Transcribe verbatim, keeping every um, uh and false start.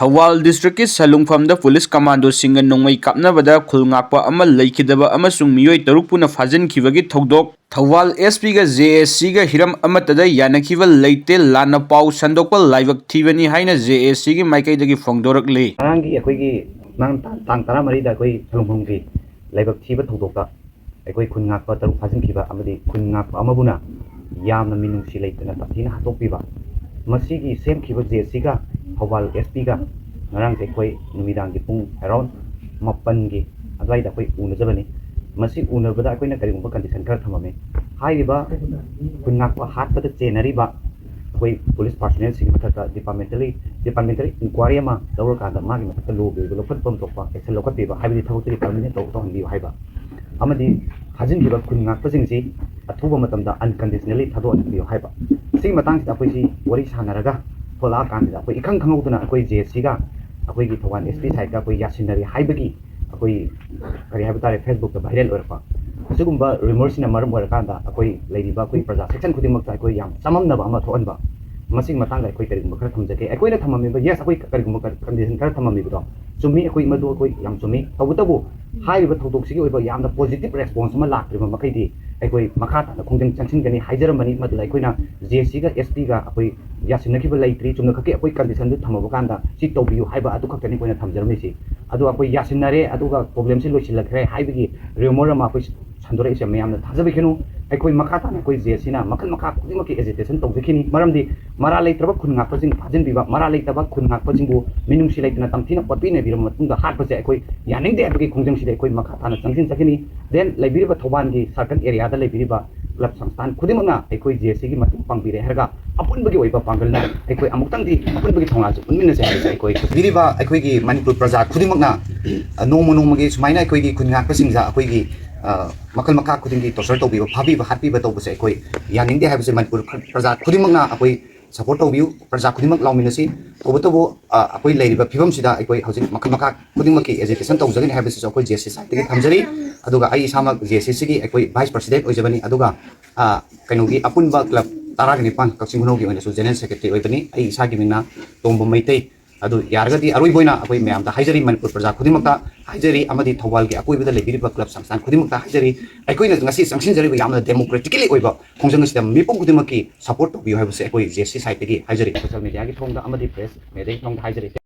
ꯊꯧꯕꯥꯜ ꯗꯤꯁꯇ꯭ꯔꯤꯛꯀꯤ ꯁꯂꯨꯡꯐꯝꯗ ꯄꯨꯂꯤꯁ ꯀꯃꯥꯟꯗꯣꯁꯤꯡꯒ ꯅꯣꯡꯃꯩ ꯀꯥꯞꯅꯕꯗ ꯈꯨꯜ ꯉꯥꯛꯄ ꯑꯃ ꯂꯩꯈꯤꯗꯕ ꯑꯃꯁꯨꯡ ꯃꯤꯑꯣꯏ ꯇꯔꯨꯛ ꯄꯨꯅ ꯐꯥꯖꯤꯟꯈꯤꯕꯒꯤ ꯊꯧꯗꯣꯛ꯫ ꯊꯧꯕꯥꯜ ꯑꯦꯁ ꯄꯤꯒ ꯖꯦ ꯑꯦꯁ ꯁꯤꯒ ꯍꯤꯔꯝ ꯑꯃꯠꯇꯗ ꯌꯥꯅꯈꯤꯕ ꯂꯩꯇꯦ, ꯂꯥꯟꯅ ꯄꯥꯎ ꯁꯟꯗꯣꯛꯄ ꯂꯥꯏꯕꯛ ꯊꯤꯕꯅꯤ ꯍꯥꯏꯅ ꯖꯦ ꯑꯦꯁ ꯁꯤꯒꯤ ꯃꯥꯏꯀꯩꯗꯒꯤ ꯐꯣꯡꯗꯣꯔꯛꯂꯤ꯫ ꯉꯔꯥꯡꯒꯤ ꯑꯩꯈꯣꯏꯒꯤ ꯉꯔꯥꯡ ꯇꯥꯡ ꯇꯥꯡ ꯇꯔꯥꯃꯔꯤꯗ ꯑꯩꯈꯣꯏ ꯁꯂꯨꯡꯐꯝꯒꯤ ꯂꯥꯏꯕꯛ ꯊꯤꯕ ꯊꯧꯗꯣꯛꯇ ꯑꯩꯈꯣꯏ ꯈꯨꯟ ꯉꯥꯛꯄ ꯇꯔꯨꯛ ꯐꯥꯖꯤꯟꯈꯤꯕ ꯑꯃꯗꯤ ꯈꯨꯟ ꯉꯥꯛꯄ ꯑꯃꯕꯨꯅ ꯌꯥꯝꯅ ꯃꯤꯅꯨꯡꯁꯤ ꯂꯩꯇꯅ ꯇꯝꯊꯤꯅ ꯍꯥꯠꯇꯣꯛꯄꯤꯕ, ꯃꯁꯤꯒꯤ ꯁꯦꯝꯈꯤꯕ ꯖꯦ ꯑꯦꯁ ꯁꯤꯒ ꯊꯧꯕꯥꯜ ꯑꯦꯁ ꯄꯤꯒ ꯉꯔꯥꯡꯁꯦ ꯑꯩꯈꯣꯏ ꯅꯨꯃꯤꯗꯥꯡꯒꯤ ꯄꯨꯡ ꯑꯦꯔꯥꯎꯟ ꯃꯥꯄꯟꯒꯤ ꯑꯗꯨꯋꯥꯏꯗ ꯑꯩꯈꯣꯏ ꯎꯅꯖꯕꯅꯤ꯫ ꯃꯁꯤ ꯎꯅꯕꯗ ꯑꯩꯈꯣꯏꯅ ꯀꯔꯤꯒꯨꯝꯕ ꯀꯟꯗꯤꯁꯟ ꯈꯔ ꯊꯝꯃꯝꯃꯤ꯫ ꯍꯥꯏꯔꯤꯕ ꯈꯨꯟ ꯉꯥꯛꯄ ꯍꯥꯠꯄꯗ ꯆꯦꯟꯅꯔꯤꯕ ꯑꯩꯈꯣꯏ ꯄꯨꯂꯤꯁ ꯄꯥꯔꯁꯣꯅꯦꯜꯁꯤꯡꯒꯤ ꯃꯊꯛꯇ ꯗꯤꯄꯥꯔꯠꯃꯦꯟꯇꯦꯜꯂꯤ ꯗꯤꯄꯥꯔꯠꯃꯦꯟꯇꯦꯜ ꯏꯟꯀ꯭ꯋꯥꯏꯔꯤ ꯑꯃ ꯂꯧꯔꯀꯥꯟꯗ ꯃꯥꯒꯤ ꯃꯊꯛꯇ ꯂꯣꯒꯤ ꯑꯣꯏꯕ ꯂꯧꯈꯠꯐꯝ ꯊꯣꯛꯄ ꯑꯦꯛꯁꯟ ꯂꯧꯈꯠꯄꯤꯕ, ꯍꯥꯏꯕꯗꯤ ꯊꯕꯛꯇꯨꯗꯤ ꯄꯔꯃꯤꯅꯦꯟ ꯇꯧ ꯇꯧꯍꯟꯕꯤꯌꯨ ꯍꯥꯏꯕ ꯑꯃꯗꯤ ꯐꯥꯖꯤꯟꯈꯤꯕ ꯈꯨꯟ ꯉꯥꯛꯄꯁꯤꯡꯁꯤ ꯑꯊꯨꯕ ꯃꯇꯝꯗ ꯑꯟꯀꯟꯗꯤꯁꯅꯦꯜꯂꯤ ꯊꯥꯗꯣꯛꯍꯟꯕꯤꯌꯨ ꯍꯥꯏꯕ꯫ ꯁꯤꯒꯤ ꯃꯇꯥꯡꯁꯤꯗ ꯑꯩꯈꯣꯏꯁꯤ ꯋꯥꯔꯤ ꯁꯥꯟꯅꯔꯒ ꯊꯣꯛꯂꯛꯑꯀꯥꯟꯁꯤꯗ ꯑꯩꯈꯣꯏ ꯏꯈꯪ ꯈꯪꯍꯧꯗꯅ ꯑꯩꯈꯣꯏ ꯖꯦ ꯑꯦꯁ ꯁꯤꯒ ꯑꯩꯈꯣꯏꯒꯤ ꯊꯧꯕꯥꯜ ꯑꯦꯁ ꯄꯤ ꯁꯥꯏꯠꯀ ꯑꯩꯈꯣꯏ ꯌꯥꯁꯤꯟꯅꯔꯦ ꯍꯥꯏꯕꯒꯤ ꯑꯩꯈꯣꯏ ꯀꯔꯤ ꯍꯥꯏꯕ ꯇꯥꯔꯦ, ꯐꯦꯁꯕꯨꯛꯇ ꯚꯥꯏꯔꯦꯜ ꯑꯣꯏꯔꯛꯄ꯫ ꯑꯁꯤꯒꯨꯝꯕ ꯔꯤꯃꯣꯔꯁꯁꯤꯅ ꯃꯔꯝ ꯑꯣꯏꯔꯀꯥꯟꯗ ꯑꯩꯈꯣꯏ ꯂꯩꯔꯤꯕ ꯑꯩꯈꯣꯏ ꯄ꯭ꯔꯖꯥ ꯁꯦꯛꯁꯟ ꯈꯨꯗꯤꯡꯃꯛꯇ ꯑꯩꯈꯣꯏ ꯌꯥꯝ ꯆꯃꯝꯅꯕ ꯑꯃ ꯊꯣꯛꯍꯟꯕ꯫ ꯃꯁꯤꯒꯤ ꯃꯇꯥꯡꯗ ꯑꯩꯈꯣꯏ ꯀꯔꯤꯒꯨꯝꯕ ꯈꯔ ꯊꯝꯖꯒꯦ꯫ ꯑꯩꯈꯣꯏꯅ ꯊꯝꯃꯝꯃꯤꯕ, ꯌꯦꯁ, ꯑꯩꯈꯣꯏ ꯀꯔꯤꯒꯨꯝꯕ ꯀꯟꯗꯤꯁꯟ ꯈꯔ ꯊꯝꯃꯝꯃꯤꯕꯗꯣ ꯆꯨꯝꯃꯤ, ꯑꯩꯈꯣꯏ ꯃꯗꯨ ꯑꯩꯈꯣꯏ ꯌꯥꯝ ꯆꯨꯝꯃꯤ꯫ ꯇꯧꯕꯇꯕꯨ ꯍꯥꯏꯔꯤꯕ ꯊꯧꯗꯣꯛꯁꯤꯒꯤ ꯑꯣꯏꯕ ꯌꯥꯝꯅ ꯄꯣꯖꯤꯇꯤꯚ ꯔꯦꯁꯄꯣꯟꯁ ꯑꯃ ꯂꯥꯛꯇ꯭ꯔꯤꯕ ꯃꯈꯩꯗꯤ ꯑꯩꯈꯣꯏ ꯃꯈꯥ ꯇꯥꯅ ꯈꯣꯡꯖꯪ ꯆꯪꯁꯤꯟꯒꯅꯤ ꯍꯥꯏꯖꯔꯝꯕꯅꯤ꯫ ꯃꯗꯨꯗ ꯑꯩꯈꯣꯏꯅ ꯖꯦ ꯑꯦꯁ ꯁꯤꯒ ꯑꯦꯁ ꯄꯤꯒ ꯑꯩꯈꯣꯏ ꯌꯥꯁꯤꯟꯅꯈꯤꯕ ꯂꯩꯇ꯭ꯔꯤ, ꯆꯨꯝꯅ ꯈꯛꯀꯤ ꯑꯩꯈꯣꯏ ꯀꯟꯗꯤꯁꯟꯗꯨ ꯊꯝꯃꯕ ꯀꯥꯟꯗ ꯁꯤ ꯇꯧꯕꯤꯌꯨ ꯍꯥꯏꯕ ꯑꯗꯨ ꯈꯛꯇꯅꯤ ꯑꯩꯈꯣꯏꯅ ꯊꯝꯖꯔꯝꯃꯤꯁꯤ꯫ ꯑꯗꯣ ꯑꯩꯈꯣꯏ ꯌꯥꯁꯤꯟꯅꯔꯦ ꯑꯗꯨꯒ ꯄ꯭ꯔꯣꯕ꯭ꯂꯦꯝꯁꯤ ꯂꯣꯏꯁꯤꯜꯂꯛꯈ꯭ꯔꯦ ꯍꯥꯏꯕꯒꯤ ꯔꯤꯃꯣꯔ ꯑꯃ ꯑꯩꯈꯣꯏ ꯁꯟꯗꯣꯔꯛꯏꯁꯦ ꯃꯌꯥꯝꯅ ꯊꯥꯖꯕꯤꯒꯅꯨ꯫ ꯑꯩꯈꯣꯏ ꯃꯈꯥ ꯇꯥꯅ ꯑꯩꯈꯣꯏ ꯖꯦ ꯑꯦꯁ ꯁꯤꯅ ꯃꯈꯜ ꯃꯈꯥ ꯈꯨꯗꯤꯡꯃꯛꯀꯤ ꯑꯦꯖꯤꯇꯦꯁꯟ ꯇꯧꯖꯈꯤꯅꯤ꯫ ꯃꯔꯝꯗꯤ ꯃꯔꯥꯜ ꯂꯩꯇ꯭ꯔꯕ ꯈꯨꯟ ꯉꯥꯛꯄꯁꯤꯡ ꯐꯥꯖꯤꯟꯕꯤꯕ, ꯃꯔꯥꯜ ꯂꯩꯇꯕ ꯈꯨꯟ ꯉꯥꯛꯄꯁꯤꯡꯕꯨ ꯃꯤꯅꯨꯡꯁꯤ ꯂꯩꯇꯅ ꯇꯝꯊꯤꯅ ꯑꯣꯠꯄꯤ ꯅꯩꯕꯤꯔꯕ ꯃꯇꯨꯡꯗ ꯍꯥꯠꯄꯁꯦ ꯑꯩꯈꯣꯏ ꯌꯥꯅꯤꯡꯗꯦ ꯍꯥꯏꯕꯒꯤ ꯈꯣꯡꯖꯪꯁꯤꯗ ꯑꯩꯈꯣꯏ ꯃꯈꯥ ꯇꯥꯅ ꯆꯪꯁꯤꯟꯖꯈꯤꯅꯤ꯫ ꯗꯦꯟ ꯂꯩꯕꯤꯔꯤꯕ ꯊꯧꯕꯥꯜꯒꯤ ꯁꯥꯔꯀꯜ ꯑꯦꯔꯤꯌꯥꯗ ꯂꯩꯕꯤꯔꯤꯕ ꯀ꯭ꯂꯕ ꯁꯪꯁꯊꯥꯟ ꯈꯨꯗꯤꯡꯃꯛꯅ ꯑꯩꯈꯣꯏ ꯖꯦ ꯑꯦꯁ ꯁꯤꯒꯤ ꯃꯇꯦꯡ ꯄꯥꯡꯕꯤꯔꯦ ꯍꯥꯏꯔꯒ ꯑꯄꯨꯟꯕꯒꯤ ꯑꯣꯏꯕ ꯄꯥꯡꯒꯜꯅ ꯑꯩꯈꯣꯏ ꯑꯃꯨꯛꯇꯪꯗꯤ ꯑꯄꯨꯟꯕꯒꯤ ꯊꯧꯅꯥꯁꯦ ꯎꯠꯃꯤꯟꯅꯁꯦ ꯍꯥꯏꯕꯁꯦ ꯑꯩꯈꯣꯏ ꯄꯤꯔꯤꯕ ꯑꯩꯈꯣꯏꯒꯤ ꯃꯅꯤꯄꯨꯔ ꯄ꯭ꯔꯖꯥ ꯈꯨꯗꯤꯡꯃꯛꯅ, ꯑ, ꯅꯣꯡꯃ ꯅꯣꯡꯃꯒꯤ ꯁꯨꯃꯥꯏꯅ ꯑꯩꯈꯣꯏꯒꯤ ꯈꯨꯟ ꯉꯥꯛꯄꯁꯤꯡꯗ ꯑꯩꯈꯣꯏꯒꯤ, ꯑ, ꯃꯈꯜ ꯃꯈꯥ ꯈꯨꯗꯤꯡꯒꯤ ꯇꯣꯔꯆꯔ ꯇꯧꯕꯤꯕ, ꯐꯥꯕꯤꯕ, ꯍꯥꯠꯄꯤꯕ ꯇꯧꯕꯁꯦ ꯑꯩꯈꯣꯏ ꯌꯥꯅꯤꯡꯗꯦ ꯍꯥꯏꯕꯁꯦ ꯃꯅꯤꯄꯨꯔ ꯄ꯭ꯔꯖꯥ ꯈꯨꯗꯤꯡꯃꯛꯅ ꯑꯩꯈꯣꯏ ꯁꯄꯣꯔꯠ ꯇꯧꯕꯤꯌꯨ꯫ ꯄ꯭ꯔꯖꯥ ꯈꯨꯗꯤꯡꯃꯛ ꯂꯥꯎꯃꯤꯟꯅꯁꯤ꯫ ꯇꯧꯕꯇꯕꯨ, ꯑ, ꯑꯩꯈꯣꯏ ꯂꯩꯔꯤꯕ ꯐꯤꯕꯝꯁꯤꯗ ꯑꯩꯈꯣꯏ ꯍꯧꯖꯤꯛ ꯃꯈꯜ ꯃꯈꯥ ꯈꯨꯗꯤꯡꯃꯛꯀꯤ ꯑꯦꯖꯤꯇꯦꯁꯟ ꯇꯧꯖꯒꯅꯤ ꯍꯥꯏꯕꯁꯤꯁꯨ ꯑꯩꯈꯣꯏ ꯖꯦ ꯑꯦꯁ ꯁꯤ ꯁꯥꯏꯠꯇꯒꯤ ꯊꯝꯖꯔꯤ꯫ ꯑꯗꯨꯒ ꯑꯩ ꯏꯁꯥꯃꯛ ꯖꯦ ꯑꯦꯁ ꯁꯤꯒꯤ ꯑꯩꯈꯣꯏ ꯚꯥꯏꯁ ꯄ꯭ꯔꯁꯤꯗꯦꯟꯠ ꯑꯣꯏꯖꯕꯅꯤ꯫ ꯑꯗꯨꯒ, ꯑ, ꯀꯩꯅꯣꯒꯤ ꯑꯄꯨꯟꯕ ꯀ꯭ꯂꯕ ꯇꯔꯥꯒ ꯅꯤꯄꯥꯟ ꯀꯛꯆꯤꯡ ꯈꯨꯅꯧꯒꯤ ꯑꯣꯏꯅꯁꯨ ꯖꯦꯅꯔꯦꯜ ꯁꯦꯀ꯭ꯔꯦꯇꯔꯤ ꯑꯣꯏꯕꯅꯤ꯫ ꯑꯩ ꯏꯁꯥꯒꯤ ꯃꯤꯡꯅ ꯇꯣꯝꯕ ꯃꯩꯇꯩ꯫ ꯑꯗꯨ ꯌꯥꯔꯒꯗꯤ ꯑꯔꯣꯏꯕ ꯑꯣꯏꯅ ꯑꯩꯈꯣꯏ ꯃꯌꯥꯝꯗ ꯍꯥꯏꯖꯔꯤ, ꯃꯅꯤꯄꯨꯔ ꯄ꯭ꯔꯖꯥ ꯈꯨꯗꯤꯡꯃꯛꯇ ꯍꯥꯏꯖꯔꯤ, ꯑꯃꯗꯤ ꯊꯧꯕꯥꯜꯒꯤ ꯑꯀꯣꯏꯕꯗ ꯂꯩꯕꯤꯔꯤꯕ ꯀ꯭ꯂꯕ ꯁꯪꯁꯊꯥꯟ ꯈꯨꯗꯤꯡꯃꯛꯇ ꯍꯥꯏꯖꯔꯤ, ꯑꯩꯈꯣꯏꯅ ꯉꯁꯤ ꯆꯪꯁꯤꯟꯖꯔꯤꯕ ꯌꯥꯝꯅ democratically ꯑꯣꯏꯕ ꯈꯣꯡꯖꯪ ꯑꯁꯤꯗ ꯃꯤꯄꯨꯝ ꯈꯨꯗꯤꯡꯃꯛꯀꯤ support ꯇꯧꯕꯤꯌꯨ ꯍꯥꯏꯕꯁꯦ ꯑꯩꯈꯣꯏ ꯖꯦ ꯁꯤ side ꯇꯒꯤ ꯍꯥꯏꯖꯔꯤ꯫ Social media ꯒꯤ ꯊꯣꯡꯗ ꯑꯃꯗꯤ press media ꯒꯤ ꯊꯣꯡꯗ ꯍꯥꯏꯖꯔꯤ꯫